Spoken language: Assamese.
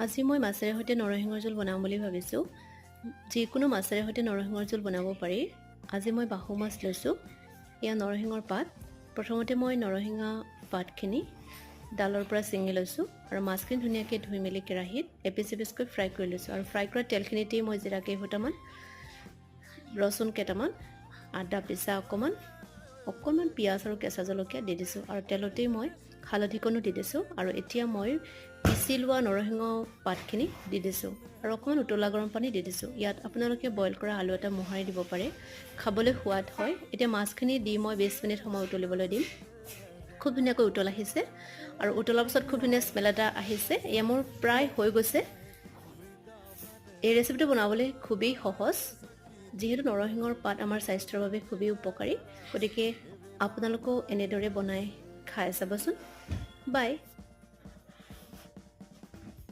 আজি মই মাছেৰে সৈতে নৰসিংহৰ জোল বনাম বুলি ভাবিছোঁ। যিকোনো মাছেৰে সৈতে নৰসিংহৰ জোল বনাব পাৰি। আজি মই বাহু মাছ লৈছোঁ। এয়া নৰসিংহৰ পাত। প্ৰথমতে মই নৰসিংহ পাতখিনি ডালৰ পৰা ছিঙি লৈছোঁ আৰু মাছখিনি ধুনীয়াকৈ ধুই মেলি কেৰাহীত এপিচ এপিচকৈ ফ্ৰাই কৰি লৈছোঁ। আৰু ফ্ৰাই কৰা তেলখিনিতেই মই জিৰা কেইফুটামান, ৰচুন কেইটামান, আদা পিছা অকণমান, অকণমান পিঁয়াজ আৰু কেঁচা জলকীয়া দি দিছোঁ আৰু তেলতেই মই হালধিকণো দি দিছোঁ। আৰু এতিয়া মই পিচি লোৱা নৰসিংহ পাতখিনি দি দিছোঁ আৰু অকণমান উতলা গৰম পানী দি দিছোঁ। ইয়াত আপোনালোকে বইল কৰা আলু এটা মোহাৰি দিব পাৰে, খাবলৈ সোৱাদ হয়। এতিয়া মাছখিনি দি মই 20 মিনিট সময় উতলিবলৈ দিম। খুব ধুনীয়াকৈ উতল আহিছে আৰু উতলাৰ পাছত খুব ধুনীয়া স্মেল এটা আহিছে। এয়া মোৰ প্ৰায় হৈ গৈছে। এই ৰেচিপিটো বনাবলৈ খুবেই সহজ। যিহেতু নৰসিংহৰ পাত আমাৰ স্বাস্থ্যৰ বাবে খুবেই উপকাৰী, গতিকে আপোনালোকেও এনেদৰে বনাই খাই চাবচোন। বাই।